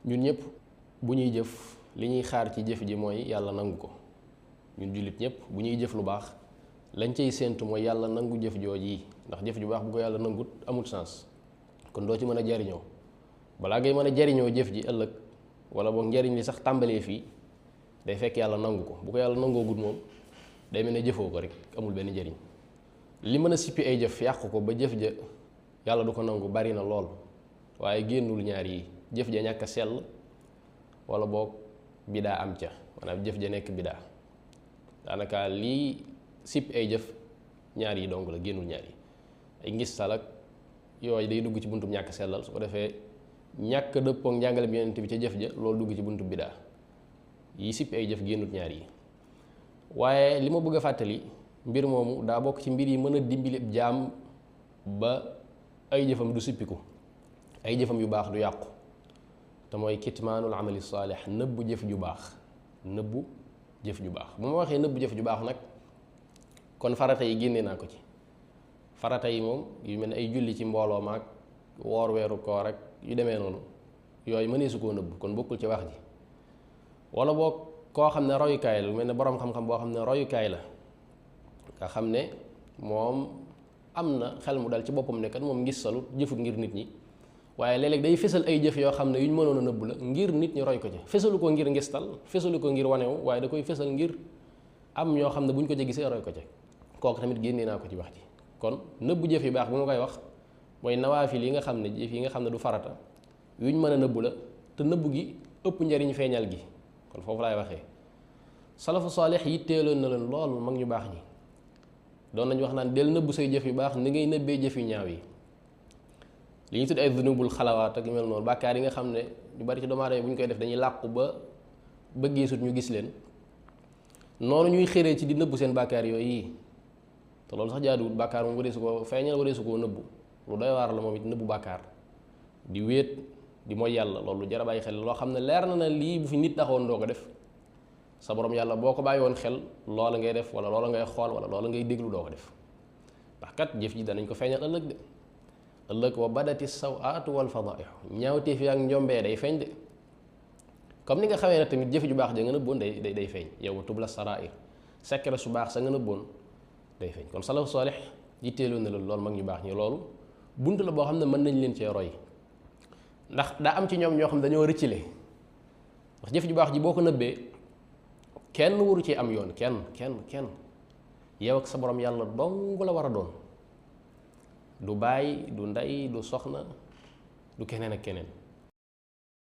ñun ñëpp bu ñuy jëf li ñuy xaar ci jëf ji mooy yàlla nangu ko. ñun jullit ñëpp bu ñuy jëf lu baax lañ cay séentu mooy yàlla nangu jëf jooj yi, ndax jëf ju baax bu ko yàlla nangut amul sens, kon doo ci mën a jariñoo. balaa ngay mën a jariñoo jëf ji ëllëg wala boog njariñ li sax tàmbalee fii day fekk yàlla nangu ko. bu ko yàlla nangoo gut moom day mel ne jëfoo ko rek, amul benn njariñ. li mën a sippi ay jëf yàq ko ba jëf ja yàlla du ko nangu bari na lool, waaye génnul ñaar yi, jëf ja ñàkk a sell wala boog bidaa am ca, maanaam jëf ja nekk bidaa. daanaka lii sippi ay jëf ñaar yi dong la, génnul ñaar yi. ay ngistal ak yooyu day dugg ci buntu ñàkk sellal, su ko defee ñàkk dëppook njàngale bi yonent bi ca jëf ja loolu dugg ci buntu bidaa. yi sippi ay jëf génnut ñaar yi. waaye li ma bëgg a fàttali, mbir moomu daa bokk ci mbir yi mën a dimbali jaam ba ay jëfam du sippiku, ay jëfam yu baax du yàqu, te mooy kitmaanul amali saalix, nëbbu jëf ju baax. nëbbu jëf ju baax bu ma waxee nëbbu jëf ju baax nag kon farata yi génne naa ko ci. farata yi moom yu mel ne ay julli ci mbooloo maag woor weeru koor rek yu demee noonu, yooyu mëneesu koo nëbb, kon bokkul ci wax ji. wala boog koo xam ne royukaay la, lu mel ne boroom xam-xam boo xam ne royukaay la, nga xam ne moom am na xel mu dal ci boppam ne kat moom ngisalu jëfut ngir nit ñi, waaye léeg-léeg day fésal ay jëf yoo xam ne yu ñu mënoon a nëbb la ngir nit ñi roy ko ca. fésalu ko ngir ngistal, fésalu ko ngir wanewu, waaye da koy fésal ngir am ñoo xam ne bu ñu ko ca gisee roy ko ca. kooku tamit génnee naa ko ci wax ji. kon nëbbu jëf yu baax bu ma koy wax mooy nawaafil yi nga xam ne jëf yi nga xam ne du farata yuñ mën a nëbbu la, te nëbbu gi ëpp njariñ feeñal gi. kon foofu laay waxee salafu saalix yitteeloon na leen lool, mag ñu baax ñi doon nañ wax naan del nëbbu say jëf yu baax ni ngay nëbbee jëf yu ñaaw yi. li ñu tudd ay dunubul xalawaat ak yu mel noonu, bàkkaar yi nga xam ne ñu bari ci doomu aadama bu ñu koy def dañuy làqu ba bëggee sut ñu gis leen, noonu ñuy xëree ci di nëbbu seen bàkkaar yooyu yi. te loolu sax jaaduwul. bàkkaar moom waree su ko feeñal, waree su koo nëbbu, lu doy waar la moom it nëbbu bàkkaar. di wéet di mooy yàlla, loolu jar a bàyyi xel, loo xam ne leer na lii bu fi nit taxawoon doo ko def, sa borom yàlla boo ko bàyyi woon xel loola ngay def, wala loola ngay xool, wala loola ngay déglu doo ko def. ndax kat jëf ji danañ ko feeñal ëllëg de. ëllëg wa badati sawaatu wal fadaaixu, ñaawteef yi ak njombee day feeñ de. comme ni nga xamee ne tamit jëf ju baax ja nga nëbboon day feeñ. yow tubla sarair, secret su baax sa nga nëbboon day feeñ. kon salafu saalix yitteeloon na loolu mag ñu baax ñi. loolu bunt la boo xam ne mën nañ leen cee roy, ndax daa am ci ñoom ñoo xam ne dañoo rëccile. ndax jëf ju baax ji boo ko nëbbee kenn waru ci am yoon, kenn yow ak sa borom yàlla dong la war a doon, du baay, du ndey, du soxna, du keneen ak keneen.